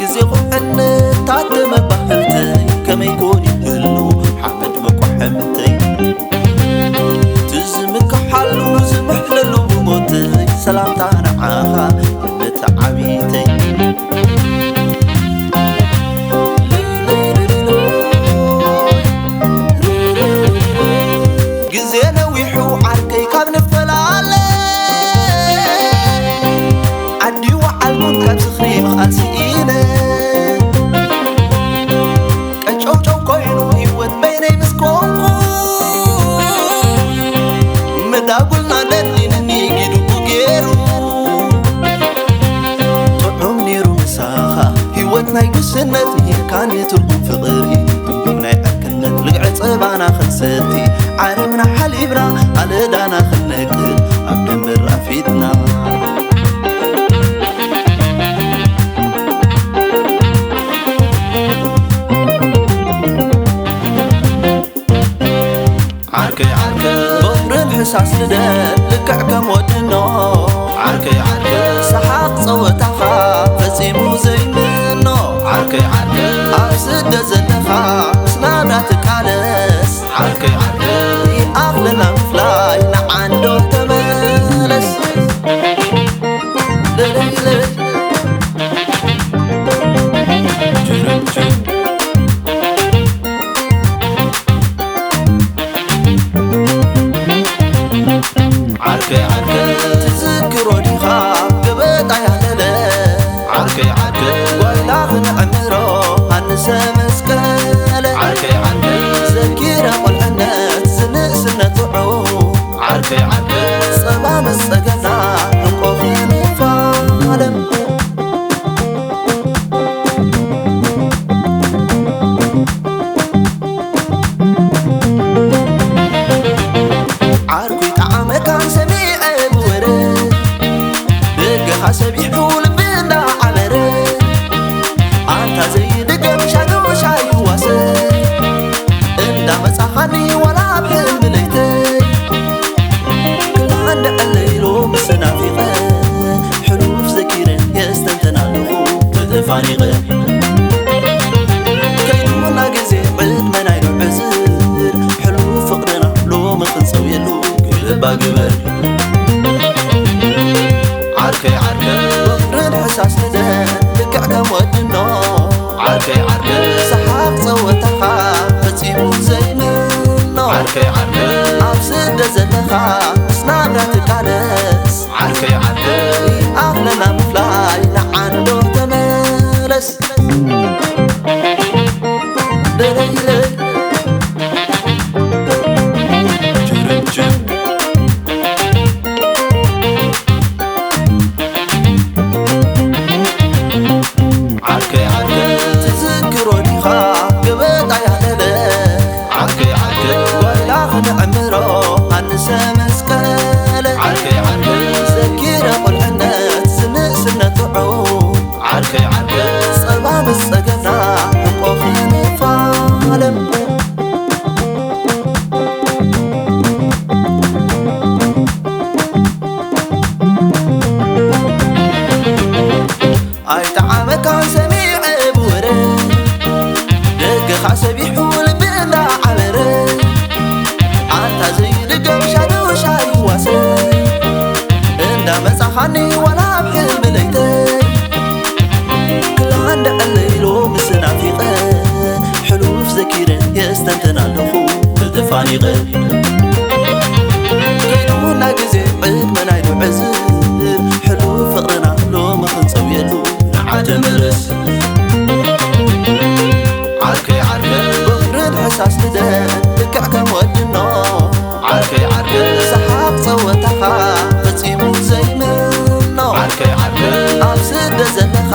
ግዜ ቁልዕነታት ተመባህልተይ ከመይ ኮን ይህሉ ሓመድ መቋሕምተይ ትዝምክሓሉ ዝምሕለሉ ብሞተይ ሰላምታ ንዓኻ እምነት ዓቢተይ ግዜ ነዊሑ ዓርከይ ካብ ንፈላለ ዓዲ ወዓልኩን ካብ ዝኽሪ ምኽኣል ስኢነ ቀጨውጨው ኮይኑ ህይወት በይነይ ምስ ኮንኩ መዳጉልና ደሊንኒ ጊድኡ ገይሩ ጥዑም ነይሩ ምሳኻ ህይወት ናይ ጉስነት ምሂርካኒ ትርጉም ፍቕሪ ናይ ዕርክነት ልግዐ ጸባና ክንሰቲ ዓረብና ሓሊብና ኣለዳና ክንነቅል ኣብ ደንበር ኣፊትና ዓርከይ ዓርከይ ፍቕርን ሕሳስ ልደት ልክዕ ከም ወድኖ ዓርከይ ዓርከይ ሰሓቕ ጸወታኻ ፈጺሙ ዘይምኖ ዓርከይ ዓርከይ ኣብ ስደት ዘለኻ ምስ ናብራ ትቃለስ ዓርከይ ዓርከይ ይኣኽለና ምፍላይ ንዓንዶ ተመለስ ለለይለይ ዓርከይ ዓርከይ ትዝክሮ ዲኻ ገበጣ ያለለ ዓርከይ ዓርከይ ጓይላ ክንዕምሮ ሃንሰ መስቀለ ዓርከይ ዓርከይ ዘኪረ ቁልዕነት ዝንእስነት ውዑ ዓርከይ ዓርከይ ጸባ ምስ ጸገና ዕንቆ ክንፋለም ዓርኩ ይጠዓመካን ሰሚዐ ብወረ ደገኻ ሰቢሑ ልቢ እንዳዓበረ ኣንታ ዘይድገም ሻዶሻ ይዋሰ እንዳመጻኻኒ ዋላ ኣብ ሕልሚ ለይተይ ክላንደዐለይሎ ምስ ናፊቐ ሕሉፍ ዘኪረ የስተንተን ኣለኹ ተተፋኒቐ ከይዱና ግዜ ዕድመና ይንዕዝር ሕሉፍ ፍቕርና ሎሚ ክንጸውየሉ ግልባ ግበር ዓርከይ ዓርከይ ፍቕርን ሕሳስ ልደት ልክዕ ከም ወድኖ ዓርከይ ዓርከይ ሰሓቕ ጸወታኻ ፈጺሙ ዘይምኖ ዓርከይ ዓርከይ ኣብ ስደት ዘለኻ ምስ ናብራ ትቃለስ ዓርከይ ዓርከይ ኣኽለና ምፍላይ ንዓንዶ ተመለስ ለለይለይ ችርችር ዓርከይ ዓርከይ ትዝክሮ ዲኻ ገበጣ ያለለ ዓርከይ ዓርከይ ጓይላ ክንዕምሮ ሃንሰ መስቀለ ዓርከይ ዓርከይ ዘኪረ ቁልዕነት ዝንእስነት ውዑ ዓርከይ ዓርከይ ጸባ ምስ ጸገና ዕንቆ ክንፋለም ኣይጠዓመካን ሰሚዐ ብወረ ደገኻ ሰቢሑ ልቢ እንዳዓበረ ኣንታ ዘይድገም ሻዶሻ ይዋሰ እንዳመጻኻኒ ዋላ ኣብ ሕልሚ ለይተይ ክላንደዐለይሎ ምስ ናፊቐ ሕሉፍ ዘኪረ የስተንትን ኣለኹ ተተፋኒቐ ከይዱና ግዜ ዕድመና ይንዕዝር ሕሉፍ ፍቕርና ሎሚ ክንጸውየሉ ንዓ ተመለስ ዓርከይ ዓርከይ ፍቕርን ሕሳስ ልደት ልክዕ ከም ወድኖ ዓርከይ ዓርከይ ሰሓቕ ጸወታኻ ፈጺሙ ዘይምኖ ዓርከይ ዓርከይ ኣብ ስደት ዘለኻ